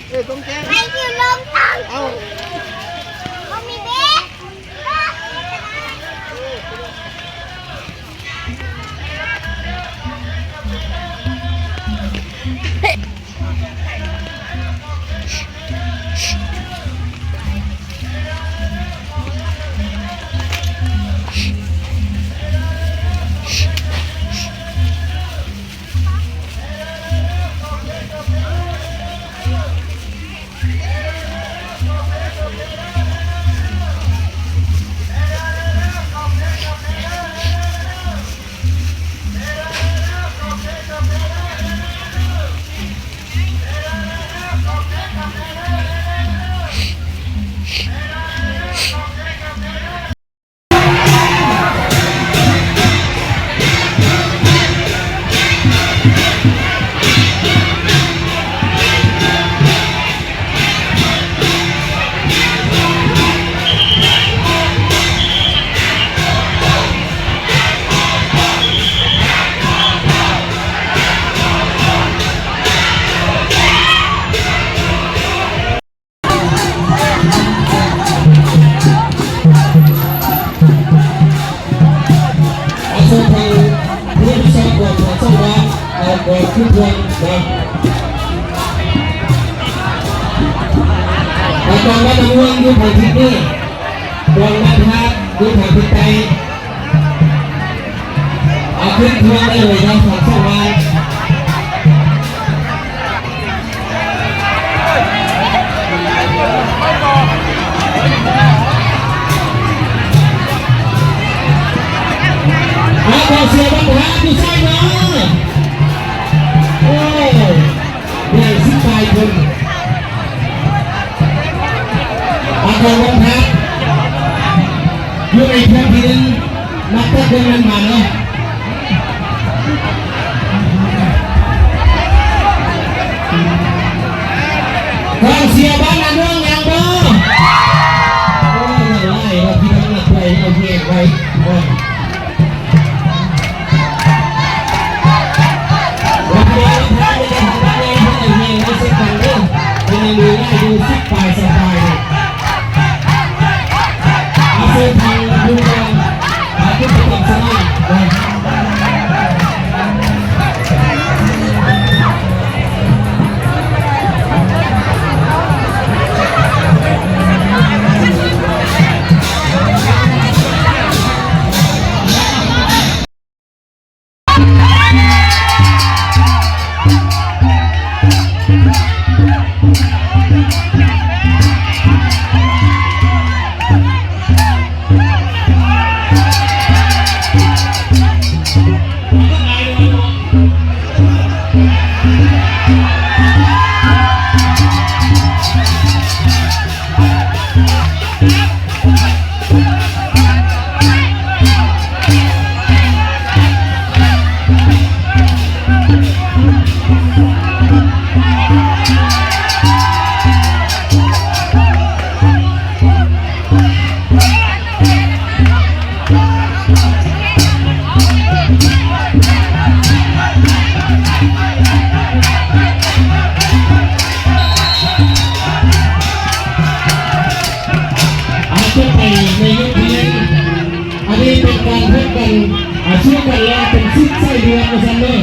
ເອີ ຕ້ອງແຈ້ງ ໄປຢູ່ລົງຕັງ ເອົາ ບໍ່ມີເບສ. ເອົາເຊີນທາງຜູ້ຮັບຜິດຊອບຂອງສອງສາມວັດ ເອົາກອງຂຶ້ນພວງນະ ເອົາກອງວັດນຳມ່ວງຢູ່ທາງທິດເໜືອ ກອງວັດທາດຢູ່ທາງທິດໃຕ້. ເອົາຂຶ້ນພວງໄດ້ເລີຍເນາະ ທັງສອງບ້ານ. ເອົາ ກອງເຊຍບັນທາດຢູ່ໃສເນາະ? ໂອ້ ໄດ້ສິບປາຍຄົນ. ອາກອງວັນທະ ຢູ່ໃນເທື່ອມທີໜຶ່ງ ນັບຕັ້ງແຕ່ເດືອນມາເນາະ. ກອງເຊຍບ້ານນາໜ່ວງຍັງບໍ່? ໂອ້ຍ ຍັງຫຼາຍເນາະ ພີ່ນ້ອງນັກໄວເນາະ ເຮັດໄວ. ອາດຈະໄປໃນຍຸກທີ່ ອັນນີ້ເປັນການພົບກັນ ອາ ສູ້ກັນແລ້ວເປັນສິບໃສ່ເດືອນວ່າຊັ້ນເດີ.